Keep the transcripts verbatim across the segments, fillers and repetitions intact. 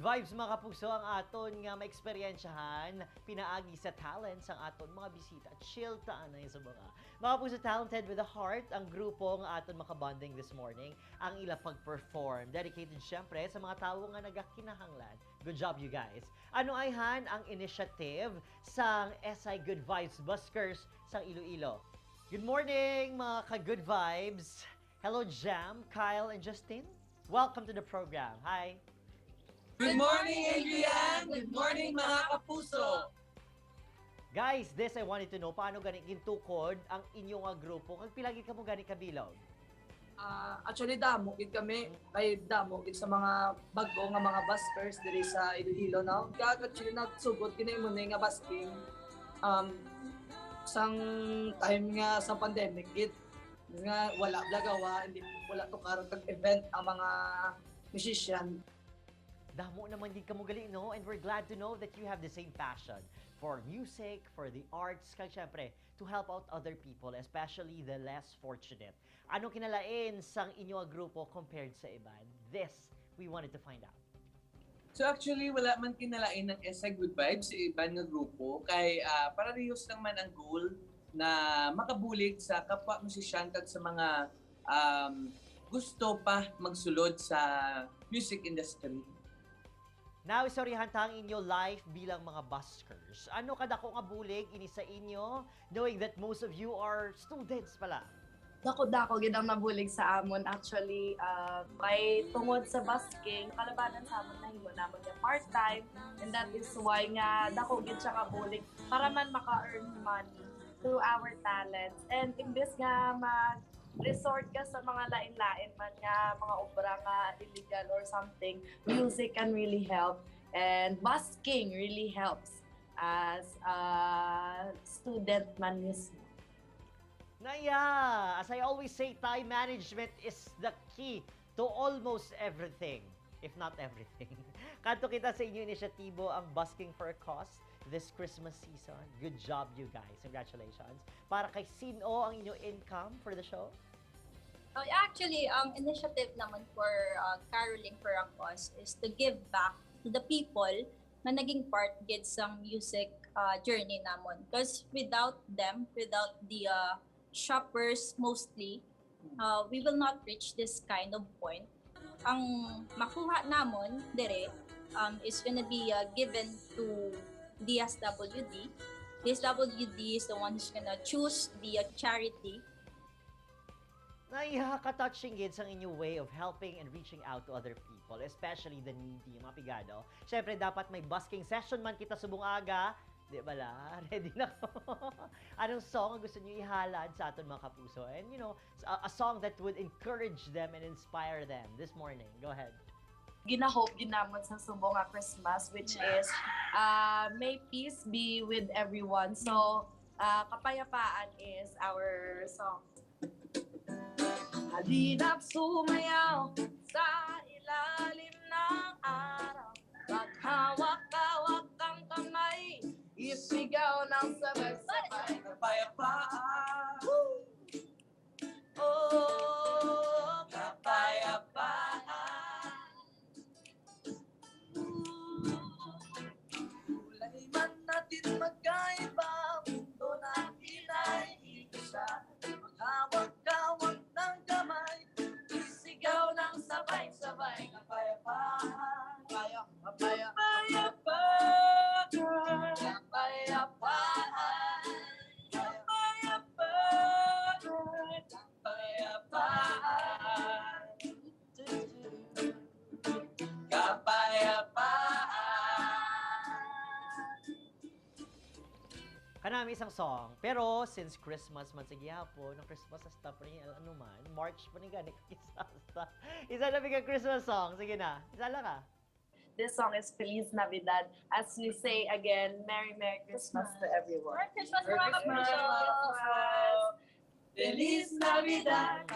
Vibes, mga kapuso, ang aton nga maeksperiensyahan pinaagi sa talents ang aton mga bisita. Chill ta anay sa mga mga kapuso, Talented with a Heart ang grupo nga aton makabonding this morning. Ang ila pag-perform, dedicated siyempre sa mga tawo nga nagakinahanglan. Good job, you guys. Ano ayhan ang initiative sang S I Good Vibes Buskers sang Iloilo? Good morning, mga ka-Good Vibes! Hello, Jam, Kyle, and Justin. Welcome to the program. Hi. Good morning, Adrian. Good morning, mga kapuso. Guys, this I wanted to know, paano gani gintukod ang inyo nga grupo? Kag pila gid kamo gani kabilog? Ah, actually, damo gid kami. Kay damo gid sa mga bago nga mga buskers diri sa Iloilo, no? Kag actually, nagsugod gid na imo ni nga busking. Um, sang time nga sa pandemic gid, nga wala blagawa, hindi, wala to karon kag event ang mga musician. Damo naman gid kamo gali, no? And we're glad to know that you have the same passion for music, for the arts, kag syempre, to help out other people, especially the less fortunate. Ano kinalain sang inyo nga grupo compared sa iban? This, we wanted to find out. So actually, wala man kinalain ang S I Good Vibes sa iban nga grupo kay ah, parehas lang man ang goal na makabulig sa kapwa musician kag sa mga um, gusto pa magsulod sa music industry. Now, istoryahan ta ang inyo life bilang mga buskers. Ano kadako nga bulig ini sa inyo, knowing that most of you are students pala? Dako-dako gid ang nabulig sa amon. Actually, uh, may tungod sa busking, kalabanan sa amon nahimo namon nga part-time, and that is why nga dako gid siya kabulig para man maka-earn money through our talents. And imbes nga mag-resort ka sa mga lain-lain man nga mga obra nga illegal or something, music can really help, and busking really helps as a student man mismo. Naya, as I always say, time management is the key to almost everything, if not everything. Kadto kita sa inyo inisyatibo, ang Busking for a Cause, this Christmas season. Good job, you guys. Congratulations. Para kay sin-o ang inyo income for the show? Oh, actually, ang initiative naman for uh, Caroling for a Cause is to give back to the people na naging part gid sang music uh, journey namon. Because without them, without the uh, shoppers mostly, uh, we will not reach this kind of point. Ang makuha namon dire um, is gonna be uh, given to D S W D. D S W D is the one who's gonna choose the uh, charity. Naya, ka-touching gid sang inyo way of helping and reaching out to other people, especially the needy, mga pigado. Siyempre, dapat may busking session man kita subong aga. Di ba la? Ready na ko. Anong song ang gusto niyo ihalad sa aton, mga kapuso? And, you know, a, a song that would encourage them and inspire them this morning. Go ahead. Ginahope gid namon sa subong nga Christmas, which is uh, may peace be with everyone. So, uh, kapayapaan is our song. Halina't sumayaw sa ilalim ng araw. Maghawak-hawak ang kamay, isigaw ng sabay-sabay. Kapayapaan. Oh, Kapayapaan. Kulay man natin magkaiba, mundo natin ay isa. Maghawak-hawak ng kamay, isigaw ng sabay-sabay. Kapayapaan, kapayapaan, kapayapaan, kapayapaan, kapayapaan, kapayapaan. Kapayapaan. Kanami isang song. Pero since Christmas man sa gihapon, ang Christmas hasta pa rin, ano man, March pa rin gani, isa hasta. Isa na bigyan Christmas song. Sige na, isa lang ah. This song is Feliz Navidad. As we say again, Merry Merry Christmas to everyone. Merry Christmas, Merry mga Christmas. kapuso! Feliz Navidad.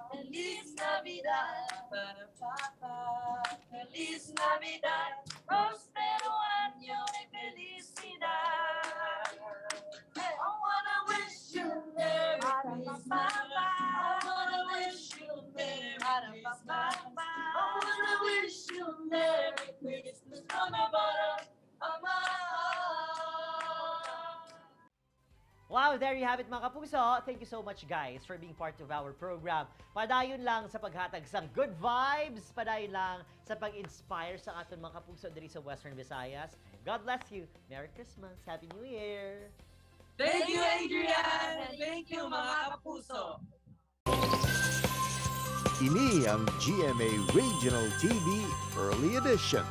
Feliz Navidad. Feliz Navidad. Prospero año de felicidad. I wanna wish you Merry Christmas. I wanna wish you Merry Christmas. I wanna wish you There you have it, mga kapuso. Thank you so much, guys, for being part of our program. Padayon lang sa paghatag sang good vibes, padayon lang sa pag-inspire sa aton mga kapuso diri sa Western Visayas. God bless you. Merry Christmas. Happy New Year. Thank you, Adrian. Thank you, mga kapuso. Ini ang G M A Regional T V Early Edition.